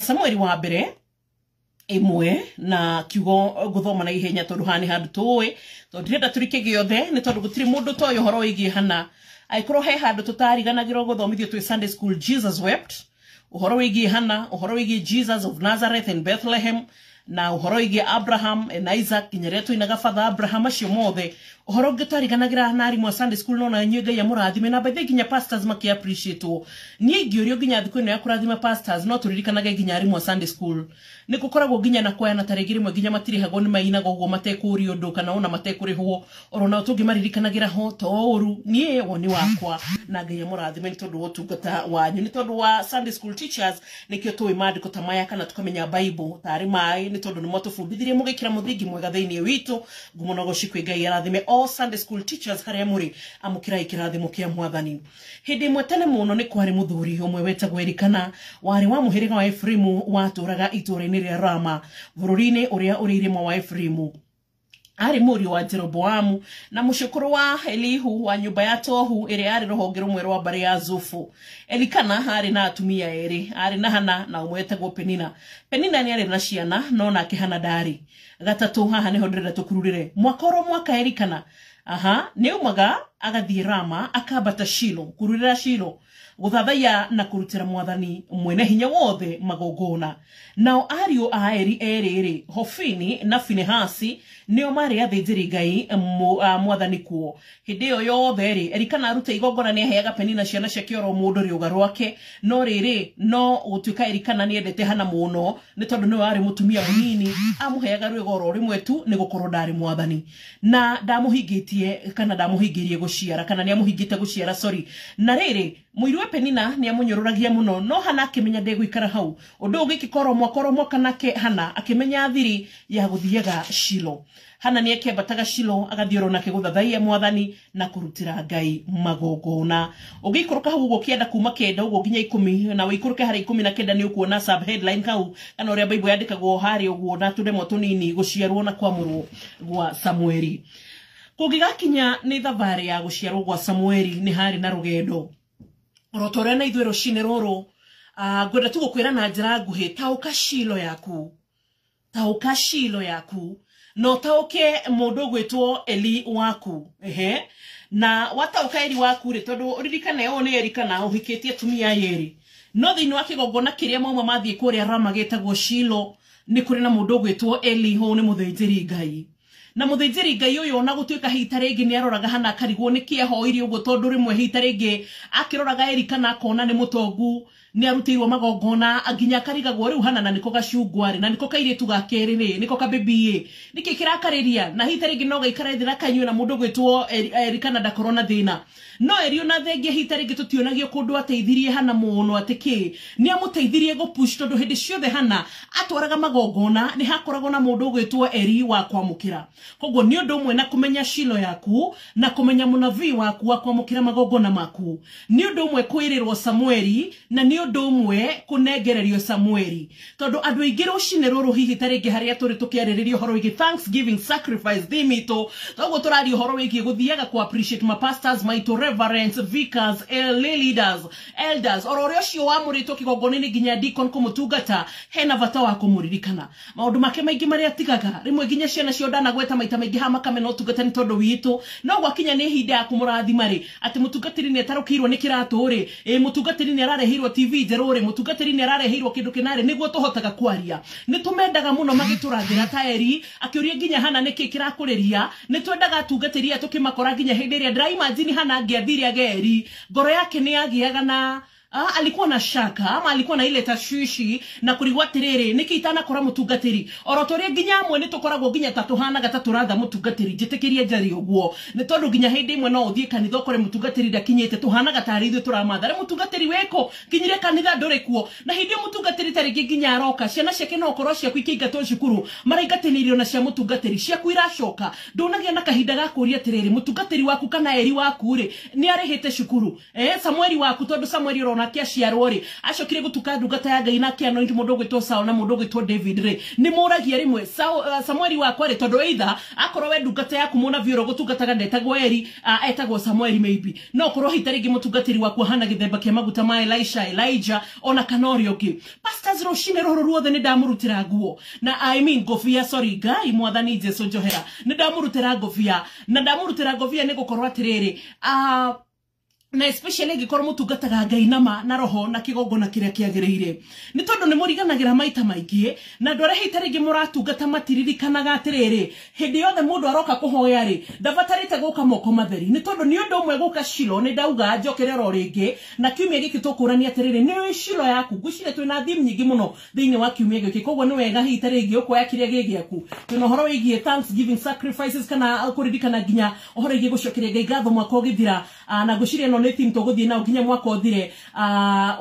Samueli wa mbere 1 na kiugo guthoma na ihenya tondu haha nĩ handũ tũĩ tondu ndirenda tũrike gĩothe nĩ tondũ gũtirĩ mũndũ toĩ ũhoro wĩgiĩ Hana. Angĩkorwo he handũ tũtariganagĩrwo gũthomithio twĩ Sunday school, Jesus wept, ũhoro wĩgiĩ Hana, ũhoro wĩgiĩ Jesus of Nazareth and Bethlehem, na ũhoro wĩgiĩ Abraham and Isaac nginya rĩrĩa tũinaga Father Abraham, acio mothe ũhoro ũngĩ twariganagĩra na arimũ a Sunday school, no na inyuĩ Ngai amũrathime, na by nginya pastors makĩ appreciate niĩ ingĩũrio nginya thikũ ĩno ya kũrathima pastors, no tũririkanage nginya arimũ a Sunday school. Nĩ gũkoragwo nginya na kwaya na tarĩngĩ rĩmwe nginya matirĩhagwo nĩ mainaga ũguo matekũũrio ũndũ kana ona matekũrĩhwo, oro nao tũngĩmaririkanagĩra ho to ũru. Niĩ woni wakwa, na Ngai amũrathime nĩ tondũ wa ũtungata wanyu, nĩ tondũ wa Sunday school teachers nĩkĩo tũĩ maandĩko ta maya kana tũkamenya Bible tarĩ maĩ, nĩ tondũ nĩ mwatũbundithirie mũgĩkĩra mũthingi mwega thĩinĩ witũ. Ngumo na ũgoci kwĩ Ngai, arathime all Sunday school teachers harĩa mũrĩ, amũkĩrai kĩrathimo kĩa Mwathani. Hĩndĩ ĩmwe tene mũno nĩ kwarĩ mũthuri ũmwe wetagwo Elikana, warĩ wa mũhĩrĩga wa Efraimu, watũraga itũũra-inĩ rĩa Rama bũrũri-inĩ ũrĩa ũrĩ irĩma wa Efraimu. Arĩ mũriũ wa Jeroboamu na mũcũkũrũ wa Elihu wa nyũmba ya Tohu ĩrĩa yarĩ rũhonge rũmwe rwa mbarĩ ya Zufu. Elikana arĩ na atumia erĩ, arĩ na Hana na ũmwe wetagwo Penina. Penina nĩ arĩ na ciana no nake Hana ndarĩ. Gatatũ, haha nĩho ndĩrenda tũkururĩre. Mwaka oro mwaka Elikana aha nĩ aumaga agathiĩ Rama akambata Shilo, kururĩra Shilo, gũthathaiya na kũrutĩra Mwathani mwene hinya wothe magongona. Nao ariũ a Eri erĩ rĩ, Hofini na Finehasi, nĩo marĩ athĩnjĩri Ngai Mwathani kuo. Hĩndĩ ĩyo yothe rĩ, Elikana aruta igongona nĩ aheaga Penina ciana ciake oro mũndũ rĩũga rwake. No rĩrĩ, no gũtuĩka Elikana nĩ endete Hana mũno nĩ tondũ nĩwe warĩ mũtumia mũnini, amũheaga rwĩga oro rĩmwe tu nĩ gũkorwo ndarĩ mwathani na ndamũhingĩtie kana ndamũhingĩirie gũciara kana nĩ amũhingĩte gũciara, sorry. Na rĩrĩ, mũirũ Penina nĩ amũnyũrũragia mũno, no Hana akĩmenya ndegũikara hau. Ũndũ ũyũ ũgĩkĩka oro mwaka oro mwaka, nake Hana akĩmenya thiri ya gũthiaga Shilo. Hana nĩ akĩambataga Shilo agathiĩ oro nake gũthathaiya Mwathani na kũrutĩra Ngai magongona. Ũngĩikũrũka hau ũguo 9 kuma 9 ũguo nginya 10, na ũikũrũke harĩa 19, nĩ ũkuona sub headline hau kana ũrĩa Bible yandĩkagwo harĩa ũguo na tũndemwa tũnini, gũciarwo na kwamũrwo gwa Samueli. Kũngĩgakinya nĩ thabarĩ ya gũciarwo gwa Samueli, nĩ harĩ na rũgendo oro ta ũrĩa na ithuĩ rũcinĩ rũrũ. Ngwenda tu gũkwĩra na njĩra nguhĩ, taũka Shilo yaku, taũka Shilo yaku, na ũtaũke mũndũ ũgwĩtwo Eli waku. Ehe, na wataũka Eli waku rĩ, tondũ ũririkane ũyũ nĩ Elikana ũhikĩtie atumia erĩ, no thĩinĩ wa kĩgongona kĩrĩa mauma mathiĩ kũrĩa Rama gĩtagwo Shilo nĩ kũrĩ na mũndũ ũgwĩtwo Eli. Ũyũ nĩ mũthĩnjĩri Ngai, na mũthĩnjĩri Ngai ũyũ ona gũtuĩka hihi ta rĩngĩ nĩ aroraga Hana akarigwo nĩkĩ ahoire ũguo, tondũ rĩmwe hihi ta rĩngĩ akĩroraga Elikana akona nĩ mũtongu, nĩ arutĩirwo magongona, nginya akarigagwo rĩu Hana na nĩko gacungwa rĩ, na nĩko kairĩtu ga kerĩ rĩ, nĩko kabebi ĩ, nĩkĩ kĩrakarĩria? Na hihi ta rĩngĩ no gaikare thĩ na kanyue na mũndũ ũgwĩtwo Elikana ndakorwo na thĩna. No Eli ona thengia hihi ta rĩngĩ tũtionagio kũndũ ateithirie Hana mũno atĩ kĩ, nĩ amũteithirie gũpush, tondũ hĩndĩ ciothe Hana atwaraga magongona nĩ hakoragwo na mũndũ ũgwĩtwo Eli wa kwamũkĩra. Koguo nĩ ũndũ ũmwe na kũmenya Shilo yaku na kũmenya mũnabii waku wa kwamũkĩra magongona maku, nĩ ũndũ ũmwe kwĩrĩrwo Samueli na nĩ ũndũ ũmwe kũnengererio Samueli, tondũ andũ aingĩ rũcinĩ rũrũ hihi ta rĩngĩ harĩa tũrĩ tũkĩarĩrĩria ũhoro wĩgiĩ Thanksgiving sacrifice theme itũ, toguo tũraria ũhoro wĩgiĩ gũthiaga ku appreciate ma pastors maitũ, reverends, vicars, lay leaders, elders, oro ũrĩa ũcio wamũrĩtwo kĩgongona-inĩ nginya deacon kũmũtungata, hena bata wa kũmũririkana maũndũ make maingĩ marĩa atigaga. Rĩmwe nginya ciana cio ndanagweta maita maingĩ haha makamena ũtungata nĩ tondũ witũ, no gwakinya nĩ ihinda ya kũmũrathima rĩ, atĩ mũtungatĩri nĩ atarũkĩirwo nĩ kĩratũ rĩ, ĩ mũtungatĩri nĩ arareheirwo TV njerũ rĩ, mũtungatĩri nĩ arareheirwo kĩndũ kĩna rĩ, nĩguo tũhotaga kwaria. Nĩ tũmendaga mũno magĩtũrathĩra ta Eri akĩũria nginya Hana nĩkĩ kĩrakũrĩria. Nĩ twendaga atungatĩri aya tũkĩmakora nginya hĩndĩ ĩrĩa ndĩraimagine Hana angĩathire age Eri, ngoro yake nĩ yagĩaga na alikuwa na shaka ama alikuwa na ile tashwishi na kurigwo atiriri, niki itanakora mutungatiri? Oro toria nginya amwe ni tukoragwo nginya ta tuhanaga ta turatha mutungatiri, njitikirie njari uguo, ni tondu nginya hindi imwe no uthie kanitha ukore mutungatiri ndakinyite, tuhanaga tari ithuĩ tũramatha rĩ mutungatiri weko kinyire kanitha ndũrĩ kuo. Na hindi ĩyo mutungatiri ta rĩngĩ nginya aroka, ciana ciake no korwo ciaku ikĩingatwo cukuru maraingatĩrĩirio na cia mutungatiri, ciaku iracoka, ndũnagĩa na kahinda ga kũria atĩrĩrĩ, mutungatiri waku kana Eri waku rĩ, nĩ arĩhĩte cukuru, Samueli waku, tondũ Samueli oro onake aciarwo rĩ acokire gũtuka ndungata ya Ngai na akĩanoint mũndũ ũgwĩtwo Saul na mũndũ ũgwĩtwo David rĩ nĩ mũragia rĩmwe Samueli wakwa rĩ tondũ either akorwo we ndungata yaku mũnabii ũrĩa ũgũtungataga ndetagwo Eli, etagwo Samueli maybe, no korwo hita rĩngĩ mũtungatĩri waku ahana gĩthemba kĩa maguta ma Elisha, Elijah ona kana ũrĩa ũngĩ. Pastors rũcinĩ rũrũ ruothe nĩ ndamũrutĩra nguo na I mean ngobia, sorry Ngai mwathani Jesu njohera, nĩ ndamũrutĩra ngobia na ndamũrutĩra ngobia nĩ gũkorwo atĩrĩrĩ, na especially angĩkorwo mũtungataga Ngai nama na roho na kĩgongona kĩrĩa kĩagĩrĩire, nĩ tondũ nĩ mũriganagĩra maita maingĩ na andũ arĩa hita rĩngĩ mũratungata matiririkanaga atĩrĩrĩ, hĩndĩ yothe mũndũ aroka kũhoya rĩ ndabatarĩte gũka moko matheri, nĩ tondũ nĩ ũndũ ũmwe gũka Shilo. Nĩ ndauga njokere oro rĩngĩ na kiumia gĩkĩ tũkũrania atĩrĩrĩ, nĩ ũĩ Shilo yaku. Ngwĩciria twĩna theme nyingĩ mũno thĩinĩ wa kiumia gĩkĩ, koguo nĩ wega hita rĩngĩ ũkoya kĩrĩa gĩ gĩaku. Twĩna ũhoro wĩgiĩ thanksgiving sacrifices kana kũririkana nginya ũhoro wĩgiĩ gũcokeria Ngai ngatho mwaka ũgĩthira, na ngwĩciria ĩno nĩ theme tũgũthiĩ nao nginya mwaka ũthire,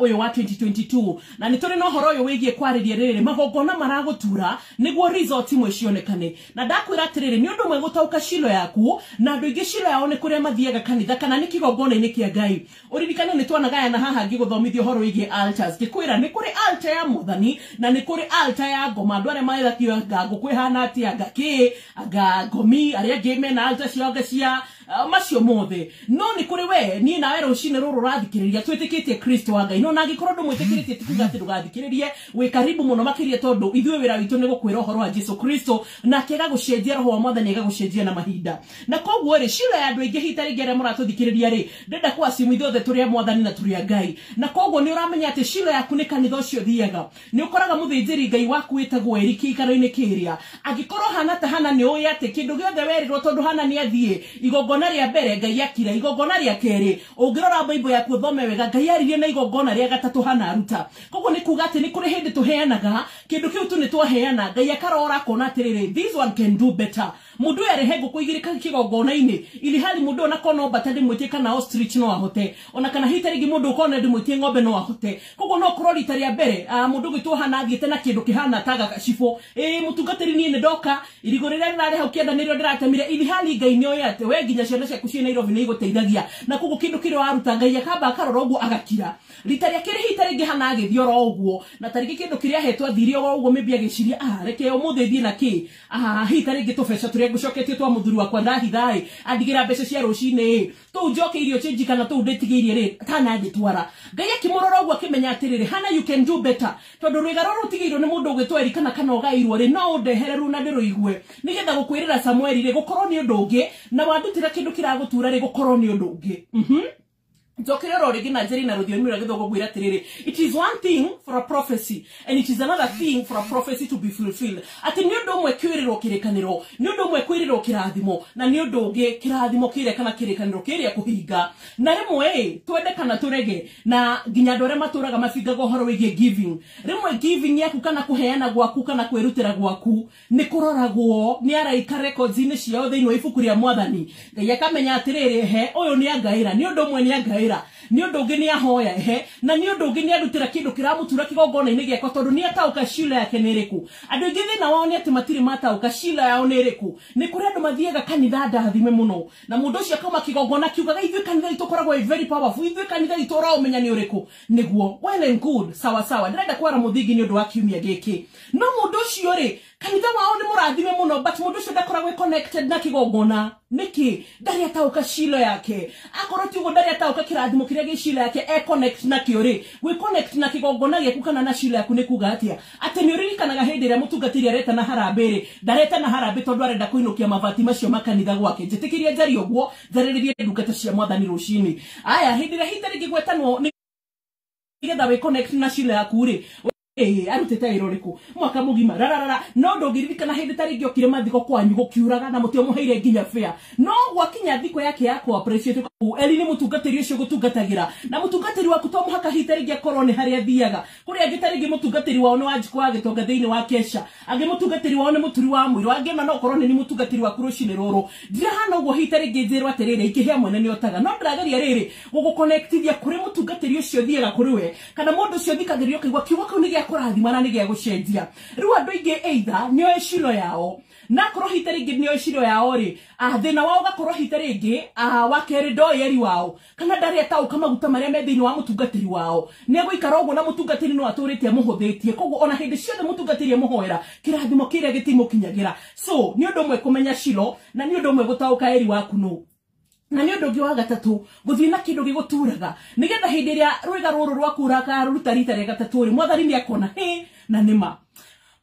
ũyũ wa 2022. Na nĩ tũrĩ na ũhoro ũyũ wĩgiĩ kwarĩria rĩrĩ magongona maragũtura nĩguo results imwe cionekane. Na ndakwĩra atĩrĩrĩ, nĩ ũndũ ũmwe gũtaũka Shilo yaku, na andũ aingĩ Shilo yao nĩ kũrĩa mathiaga kanitha kana nĩ kĩgongona-inĩ kĩa Ngai. Ũririkane nĩ twanagayana haha ngĩgũthomithia ũhoro wĩgiĩ altars, ngĩkwĩra nĩ kũrĩ altar ya mwathani na nĩ kũrĩ altar ya ngoma. Andũ arĩa mathakio anga ngũkũ ĩhana atĩa, anga kĩ, anga ngomi, arĩa angĩ mena altar ciao anga cia macio mothe. No nĩ kũrĩ we niĩ nawe rũcinĩ rũrũ ũrathikĩrĩria twĩtĩkĩtie Kristo wa Ngai, no na angĩkorwo ndũmwĩtĩkĩrĩtie ti kuga atĩ ndũgathikĩrĩrie, wĩ karibu mũno makĩria, tondũ ithuĩ wĩra witũ nĩ gũkwĩra ũhoro wa Jesu Kristo nake agagũcenjia, roho wa mwathani agagũcenjia na mahinda. Na koguo rĩ, Shilo ya andũ aingĩ hita rĩngĩ arĩa mũratũthikĩrĩria rĩ, ndĩrenda kũ assume ithuothe tũrĩ a mwathani na tũrĩ a Ngai, na koguo nĩ ũramenya atĩ Shilo yaku nĩ kanitha ũcio ũthiaga. Nĩ ũkoraga mũthĩnjĩri Ngai waku wĩtagwo Eli kĩikaro-inĩ kĩrĩa, angĩkorwo hana ta hana nĩ ũĩ atĩ kĩndũ gĩothe werirwo, tondũ hana nĩ athiĩ igongona rĩa mbere Ngai akira, igongona rĩa kerĩ ũngĩrora Bible yaku ũthome wega Ngai aririe na igongona rĩa gatatũ hana aruta. Koguo nĩ kuga atĩ nĩ kũrĩ hĩndĩ tũheanaga kĩndũ kĩu tu nĩ twaheana, Ngai akarora akona atĩrĩrĩ, this one can do better. Mũndũ ũyũ arehe ngũkũ igĩrĩ kĩgongona-inĩ, ili hali mũndũ ona korwo no mbata ndĩmwĩtie kana ostrich no ahote, ona kana hita rĩngĩ mũndũ ũkorwo ndĩmwĩtie ng'ombe no ahote. Koguo no ũkorwo rita rĩa mbere mũndũ ũgwĩtwo hana athiĩte na kĩndũ kĩhana ta gacibũ, ĩ mũtungatĩri niĩ nĩ ndoka, irigũ rĩrĩa rĩrarĩ hau kĩanda nĩrĩo ndĩratemire, ili hali Ngai nĩ oĩ atĩ we nginya ciana ciaku ciĩ Nairobi nĩ igũteithagia, na koguo kĩndũ kĩrĩa waruta Ngai akamba akarora ũguo agakira. Rita rĩa kerĩ hita rĩngĩ hana agĩthiĩ oro ũguo, na tarĩngĩ kĩndũ kĩrĩa ahetwo athire oro ũguo, maybe agĩciria reke ũmũthĩ thiĩ na kĩ, hita rĩngĩ tũbeca tũrĩa ngũcoketie twa mũthuri wakwa ndahitha ĩ andigĩra mbeca cia rũcinĩ ĩ tũu njokeirio change kana tũu ndĩtigĩirie rĩ kana ngĩtwara. Ngai akĩmũrora ũguo akĩmenya atĩrĩrĩ, hana you can do better, tondũ rwĩga rũrũ rũtigĩirwo nĩ mũndũ ũgwĩtwo Eli kana ũgairwo rĩ no ũndehere rũu na ndĩrũigue nĩgetha gũkwĩrĩra Samueli rĩ gũkorwo nĩ ũndũ ũngĩ, na wandutĩra kĩndũ kĩragũtura rĩ gũkorwo nĩ ũndũ ũngĩ. Njokere oro rĩngĩ na njĩra na rũthiomi rwa gĩthũngũ ngwĩra atĩrĩrĩ, it is one thing for a prophecy and it is another thing for a prophecy to be fulfilled. Atĩ nĩ ũndũ ũmwe kwĩrĩrwo kĩrĩkanĩro, nĩ ũndũ ũmwe kwĩrĩrwo kĩrathimo, na nĩ ũndũ ũngĩ kĩrathimo kĩrĩa kana kĩrĩkanĩro kĩrĩa kũhinga. Na rĩmwe ĩ twende kana tũrege, na nginya andũ arĩa matũraga mabingaga ũhoro wĩgiĩ giving, rĩmwe giving yaku kana kũheana gwaku kana kwĩrutĩra gwaku nĩ kũroragwo nĩ araika records-inĩ ciao thĩinĩ wa ibuku rĩa mwathani. Ngai akamenya atĩrĩrĩ, he ũyũ nĩ angaĩra, nĩ ũndũ ũmwe nĩ angaĩra, nĩ ũndũ ũngĩ nĩ ahoya ehe, na nĩ ũndũ ũngĩ nĩ arutĩra kĩndũ kĩramũtura kĩgongona-inĩ gĩakwa, tondũ nĩ ataũka Shilo yake nĩ ĩrĩkũ. Andũ aingĩ thĩna wao nĩ atĩ matirĩ mataũka Shilo yao nĩ ĩrĩkũ. Nĩ kũrĩ andũ mathiaga kanitha ndathime mũno, na mũndũ ũcio akauma kĩgongona kiugaga ithuĩ kanitha itũ ũkoragwo ĩ very powerful, ithuĩ kanitha itũ ũraũmenya nĩ ũrĩkũ. Nĩguo well and good, sawa sawa, ndĩrenda kwara mũthingi nĩ ũndũ wa kiumia gĩkĩ. No mũndũ ũcio rĩ, kanitha wao nĩ mũrathime mũno, but mũndũ ũcio ndakoragwo connected na kĩgongona. Nĩkĩ? Ndarĩ ataũka Shilo yake. Akorwo ti ũguo ndarĩ ataũka kĩrathimo kĩrĩa gĩ Shilo yake e connect nakĩo rĩ, gwĩ connect na kĩgongona gĩaku kana na Shilo yaku nĩ kuga atĩa? Atĩ nĩ ũririkanaga hĩndĩ ĩrĩa mũtungatĩri aretana harambĩ rĩ, ndaretana harambĩ tondũ arenda kũinũkia mabati macio ma kanitha gwake. Njĩtĩkĩria njarie ũguo, njarĩrĩrie ndungata cia mwathani rũcinĩ. Aya, hĩndĩ ĩrĩa hita rĩngĩ gwetanwo nĩgetha wĩ connect na Shilo yaku rĩ, arutĩte wĩra ũrĩkũ mwaka mũgima rararara, no ndũngĩririkana hĩndĩ ta rĩngĩ okire mathiko kwanyu gũkiuraga na mũtĩ ũmũheire nginya fare, no gwakinya thikũ yake ya kũ appreciate Eli nĩ mũtungatĩri ũcio gũtungatagĩra, na mũtungatĩri waku to mũhaka hita rĩngĩ akorwo nĩ harĩa athiaga. Kũrĩ angĩ ta rĩngĩ mũtungatĩri wao nĩ Wanjikũ wa Gĩtonga thĩinĩ wa Kesha, angĩ mũtungatĩri wao nĩ mũturi wa mũirũ, angĩ ona no ũkorwo nĩ mũtungatĩri waku rũcinĩ rũrũ. Ndirahana ũguo hita rĩngĩ njĩrwo atĩrĩrĩ, ikĩhĩa mwene nĩ otaga, no ndĩrageria rĩrĩ gũgũconnectithia kũrĩ mũtungatĩri ũcio ũthiaga kũrĩ we, kana mũndũ ũcio ũthikagĩrĩria ũkaigua kiugo kĩu nĩ gĩa kũrathima na nĩ gĩa gũcenjia. Rĩu andũ aingĩ either nĩoĩ Shilo yao Na akorwo hita rĩngĩ nĩoĩ Shilo yao rĩ, thĩna wao ũgakorwo hita rĩngĩ wa kerĩ ndoĩ Eri wao, kana ndarĩ ataũka maguta marĩa me thĩinĩ wa mũtungatĩri wao. Nĩegũikara ũguo na mũtungatĩri no atũrĩte amũhũthĩtie, koguo ona hĩndĩ ciothe mũtungatĩri amũhoera kĩrathimo kĩrĩa gĩtimũkinyagĩra. So nĩ ũndũ ũmwe kũmenya Shilo na nĩ ũndũ ũmwe gũtaũka Eri waku nũ. Na nĩ ũndũ ũngĩ wa gatatũ gũthiĩ na kĩndũ gĩgũturaga, nĩgetha hĩndĩ ĩrĩa rwĩga rũrũ rwaku ũrakaruta rita rĩa gatatũ rĩ, mwathani nĩ akona hĩ na nĩma.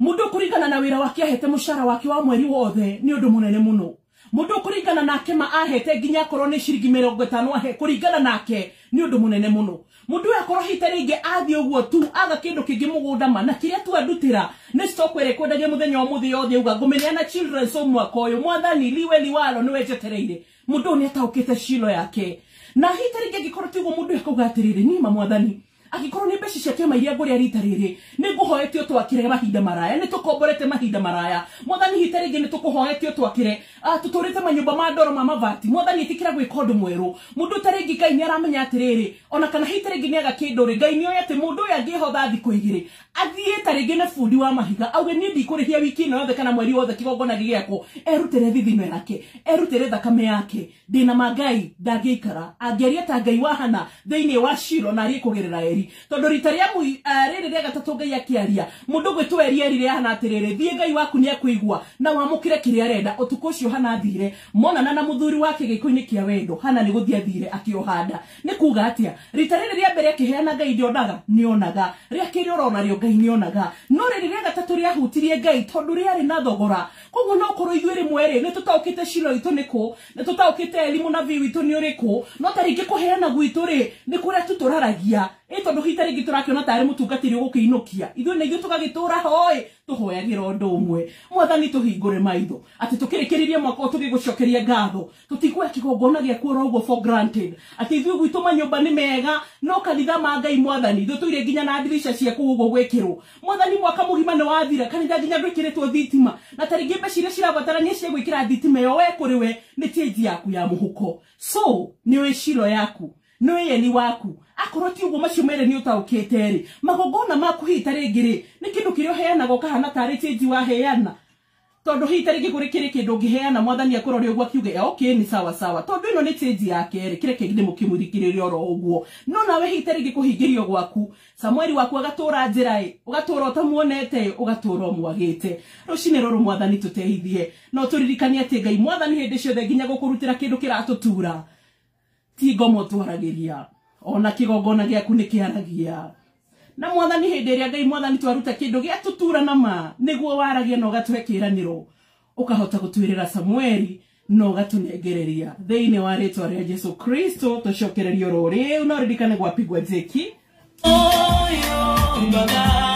Mũndũ kũringana na wĩra wake ahete mũcara wake wa mweri wothe nĩ ũndũ mũnene mũno. Mũndũ kũringana nake ma ahete nginya akorwo nĩ ciringi 50 ahe kũringana nake nĩ ũndũ mũnene mũno. Mũndũ ũyũ akorwo hita rĩngĩ athiĩ ũguo tu aga kĩndũ kĩngĩ mũgũnda ma na kĩrĩa tu andutĩra nĩ stock ĩrĩa ĩkwendagia mũthenya wa mũthĩ yothe auga ngũmĩneana children's home mwaka ũyũ, mwathani liwe liwalo nĩwe njetereire. Mũndũ ũyũ nĩ ataũkĩte Shilo yake. Na hita rĩngĩ angĩkorwo tiguo mũndũ ũyũ akauga atĩrĩrĩ, niĩ ma mwathani angĩkorwo nĩ mbeca cia kĩama iria ngũrĩa rita rĩrĩ nĩ ngũhoete ũtwakĩre mahinda maraya, nĩ tũkomborete mahinda maraya mwathani, hita rĩngĩ nĩ tũkũhoete ũtwakĩre, tũtũrĩte manyũmba ma ndoro ma mabati mwathani, ĩtĩkĩra gwĩka ũndũ mwerũ. Mũndũ ta rĩngĩ Ngai nĩ aramenya atĩrĩrĩ, ona kana hita rĩngĩ nĩ aga kĩndũ rĩ, Ngai nĩoĩ atĩ mũndũ ũyũ angĩhotha thikũ igĩrĩ athiĩ ta rĩngĩ nĩ bundi wa mahiga auge niĩ ndikũrĩhia wiki ĩno yothe kana mweri wothe kĩgongona gĩgĩakwo, erutĩre thithino yake, erutĩre thakame yake. Ndĩna ma Ngai ndangĩikara angĩaria ta Ngai wa Hana thĩinĩ wa Shilo na arie kũgerera Eri, tondũ rita rĩa rĩrĩ rĩa gatatũ Ngai akĩaria mũndũ gwĩtwo Eri erire Hana atĩrĩrĩ, thiĩ Ngai waku nĩ akũigua na wamũkĩre kĩrĩa arenda. Ũtukũ ũcio Hana athire monana na mũthuri wake gĩko-inĩ kĩa wendo, Hana nĩ gũthiĩ athire akĩohanda. Nĩ kuga atĩa? Rita rĩrĩ rĩa mbere akĩheana Ngai ndionaga, nĩonaga. Rĩa kerĩ ũrona rĩo Ngai nĩonaga, no rĩrĩ rĩa gatatũ rĩahutirie Ngai tondũ rĩarĩ na thogora. Koguo no korwo ithuĩ rĩmwe rĩ nĩ tũtaũkĩte Shilo itũ nĩkũ, nĩ tũtaũkĩte Eli mũnabii witũ nĩ ũrĩkũ, no ta rĩngĩ kũheana gwitũ rĩ nĩ kũrĩa tu tũraragia. Tondũ hita rĩngĩ tũrakĩona tarĩ mũtungatĩri ũgũkĩinũkia, ithuĩ na ithuĩ tũgagĩtũra hoe tũhoyagĩra ũndũ ũmwe, mwathani tũhingũre maitho atĩ tũkĩrĩkĩrĩrie mwaka ũyũ tũgĩgũcokeria ngatho, tũtikuoya kĩgongona gĩaku oro ũguo for granted, atĩ ithuĩ gwitũ manyũmba nĩ mega no kanitha ma Ngai mwathani ithuĩ tũire nginya na ndirica cia kũu ũguo gwĩkĩrwo. Mwathani mwaka mũgima nĩ wathira, kanitha nginya ndwĩkĩrĩtwo thitima, na ta rĩngĩ mbeca iria cirabatarania cia gwĩkĩra thitima ĩyo we kũrĩ we nĩ change yaku ya mũhuko. So nĩũĩ Shilo yaku, nĩũĩ Eli waku. Akorwo ti ũguo macio merĩ nĩ ũtaũkĩte rĩ, magongona maku hita rĩngĩ rĩ nĩ kĩndũ kĩrĩa ũheanaga ũkahana tarĩ change waheana, tondũ hita rĩngĩ kũrĩ kĩrĩ kĩndũ ũngĩheana mwathani akũrore ũguo akiuge okay nĩ sawa sawa, tondũ ĩno nĩ change ya kerĩ, kĩreke ndĩmũkĩmũthikĩrĩrie oro ũguo. No nawe hita rĩngĩ kũhingĩrio gwaku Samueli waku agatũra njĩra ĩ, ũgatũra ũtamuonete, ũgatũra ũmwagĩte. Rũcinĩ rũrũ mwathani tũteithie, no tũririkanie atĩ Ngai mwathani hĩndĩ ciothe nginya gũkũrutĩra kĩndũ kĩratũtura ti ngomo twaragĩria, ona kĩgongona gĩaku nĩ kĩaragia. Na mwathani hĩndĩ ĩrĩa Ngai mwathani twaruta kĩndũ gĩatũtura na ma nĩguo waragia na ũgatũhe kĩĩranĩro, ũkahota gũtwĩrĩra Samueli na ũgatũnengereria thĩinĩ wa rĩtwa rĩa Jesu Kristo. Tũcokererio oro rĩu, no ririkane gwapigwa jeki. Moyo